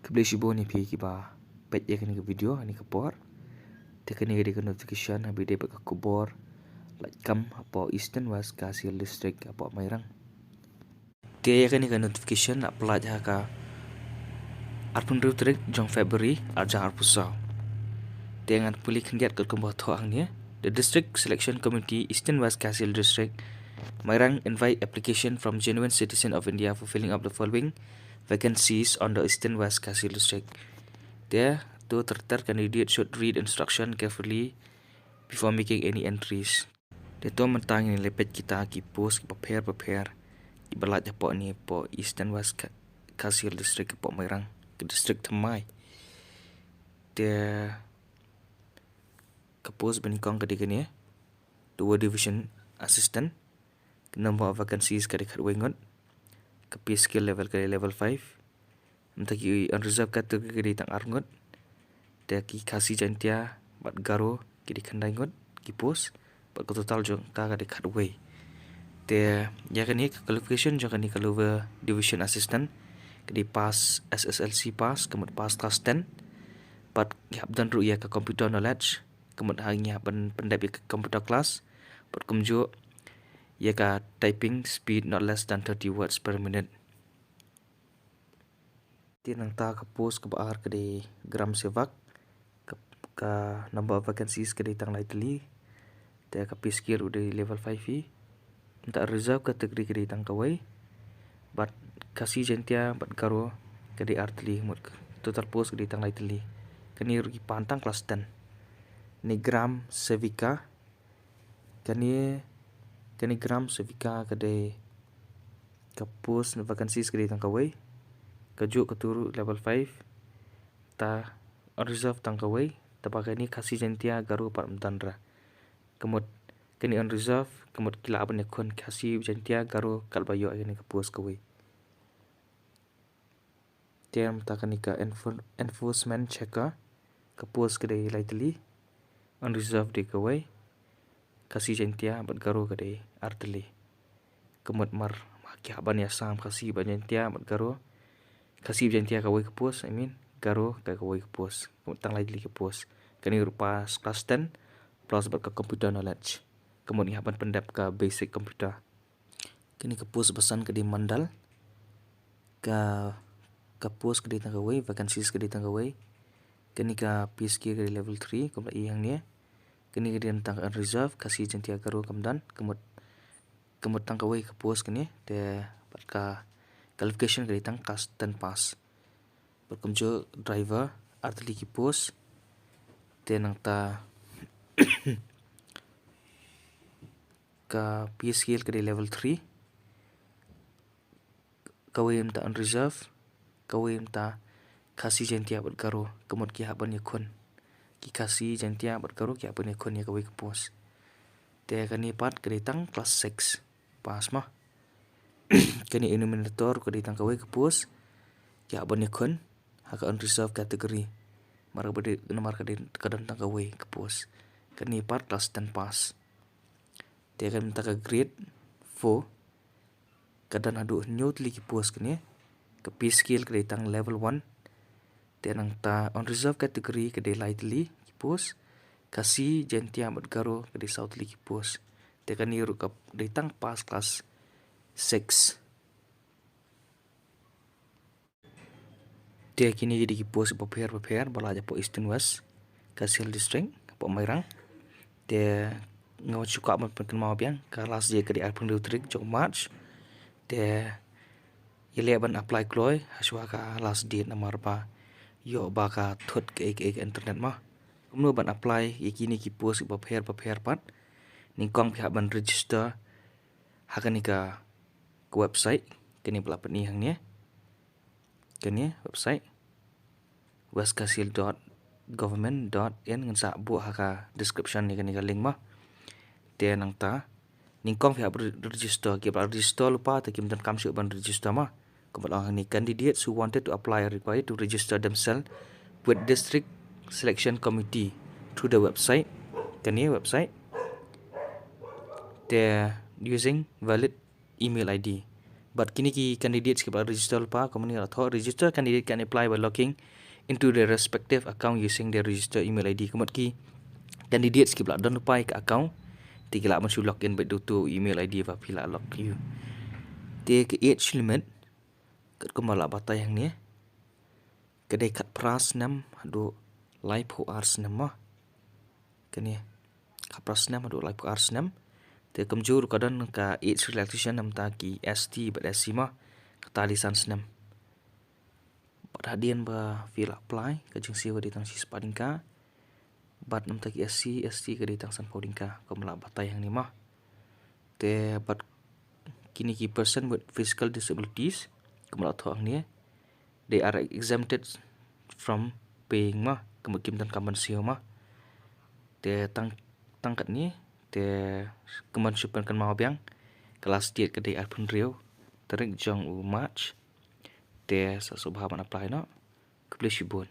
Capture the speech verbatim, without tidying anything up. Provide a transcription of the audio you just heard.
Khublei shibun ïa phi kiba peit ïa kane ka video ha kane ka por. Te kane ka dei ka notification ha ba ïadei bad ka khubor lait kam hapoh Eastern West Khasi Hills District hapoh Mairang. Te ïa kane ka notification la pynlait ha ka arphew hynriew tarik jong February arhajar arphew saw. Te ngan pule khyndiat katkum ba thoh hangne. The District Selection Committee, Eastern West Khasi Hills District, Mairang, invite application from genuine citizen of India for filling up the following vacancies on the Eastern West Khasi Hills District. Te to ter ter candidate should read instruction carefully before making any entries. Te to mynta ngin ïa peit kita ki post kiba pher bapher kiba lait hapoh ne hapoh Eastern West Kha-, Khasi Hills District hapoh Mairang, ka district thymmai. Te ka post ba nyngkong ka dei kane, Tower Division Assistant. Ka number of vacancies ka dei khatwei ngut. Ka pay scale level ka dei level five. Mynta ki unreserved category ka dei tang ar ngut. Te ki Khasi, Jaintia bad Garo ki dei khyndai ngut ki post. Bad ka total jong ka ka dei khatwei. Te ïa kane ka qualification jong kane ka Lower Division Assistant ka dei pass, S S L C pass, ka mut pass class ten. Bad ki hap don ruh ïa ka computer knowledge, ka mut ha ngi hap ban pyndep ïa ka computer class. Bad kumjuh ïa ka typing speed not less than thirty words per minute. Te nangta ka post kaba ar ka dei Gram Sevak. Ka, ka number of vacancies ka dei tang lai tylli. Te ka pay scale ruh dei level five hi. Nangta reserved category ka dei tang kawei. Bad Khasi, Jaintia bad Garo ka dei ar tylli, mut total post ka dei tang lai tylli. Kane ruh ki pan tang class ten. Ni Gram Sevika. Kane, kane Gram Sevika ka dei ka post vacancies ka dei tang kawei. Kajuh katu ruh level five. Ta unreserved tang kawei. Te ba kane Khasi, Jaintia, Garo pat ym don re. Ka mut kane unreserved, ka mut ki lah ban ïakhun Khasi, Jaintia, Garo katba ïoh ïa kane ka post kawei. Te mynta kane ka enfor-, enforcement checker, ka post ka dei lai tylli. Unreserved dei kawei. Khasi, Jaintia bad Garo ka dei ar tylli. Ka mut mar, mar ki hap ban ïasam Khasi bad Jaintia bad Garo. Khasi bad Jaintia kawei ka post, I mean, Garo ka kawei ka post. Ka mut tang lai tylli ka post. Kane ruh pass class ten plus bad ka computer knowledge. Ka mut ngi hap ban pyndep ka basic computer. Kane ka post ba san ka dei Mandal. Ka, ka post ka dei tang kawei, vacancies ka dei tang kawei. Kane ka pay scale ka dei level three, kumba i hangne. Kane ka dei tang unreserved, Khasi, Jaintia, Garo kam don, ka mut, ka mut tang kawei ka post kane, te bad ka qualification ka dei tang class ten pass. Bad kumjuh driver, ar tylli ki post. Te nangta ka pay scale ka dei level three. Kawei mynta unreserved, kawei mynta Khasi, Jaintia bad Garo, ka mut ki hap ban ïakhun. Ki Khasi, Jaintia bad Garo ki hap ban ïakhun ïa kawei ka post. Te kane pat ka dei tang class six pass mo. Kane enumerator ka dei tang kawei ka post, ki hap ban ïakhun ha ka unreserved category. Namar ka dei, namar ka dei ka don tang kawei ka post. Kane pat class ten pass. Te ka mynta ka grade four ka don haduh hynñiew tylli ki post kane. Ka pay scale ka dei tang level one. Te nangta unreserved category ka dei lai tylli ki post. Khasi, Jaintia bad Garo ka dei saw tylli ki post. Te kane ruh ka dei tang pass class six. Te kine ki dei ki post bapher bapher ba la jia hapoh Eastern West Khasi Hills District, hapoh Mairang. Te nga wat shu kwah ban pynkynmaw biang, ka last date ka dei arphew hynriew tarik jong March. Te ïaleh ban apply kloi hashwa ka last date namar ba ïoh ba ka thut kaei kaei ka internet mo. Kumno ban apply ïa kine ki post bapher bapher pat? Nyngkong phi hap ban register ha kane ka, ka website kane ba la pyni hangne. Kane website west khasi hills dot government dot in, ngan sa buh ha ka description ïa kane ka link mo. Te nangta nyngkong phi hap re-, register, kiba la register lypa te kim donkam shuh ban register mo. Kumba la ong hangne, candidates who wanted to apply are required to register themselves with District Selection Committee through the website. Kane website. Te using valid email I D. Bad kine ki candidates kiba la register lypa, kumne la thoh, register candidate can apply by logging into their respective account using their register email I D. Ka mut ki candidates kiba la don lypa ïa ka account, te ki lah ban shu log in beit da uto u email I D ba phi la log ïa u. Te ka age limit, katkum ba la batai hangne, ka dei khatphra snem haduh laiphew ar snem mo. Kane, khatphra snem haduh laiphew ar snem. Te kumjuh ruh ka don ka age relaxation namar ki S T bad S C mo, kata dei san snem. Bad hadien ba phi la apply, ka jingsiew ka dei tang shispah tyngka. Bad namar ki S C, S T ka dei tang sanphew tyngka, kumba la batai hangne mo. Te bad kine ki person with physical disabilities, kumba la thoh hangne, they are exempted from paying mo, kumba kim donkam ban siew mo. Te tang, tang katne, te kumban shu pynkynmaw biang, ka last date ka dei arphew hynriew tarik jong u March. Te sa sngewbha ban apply noh. Khublei shibun.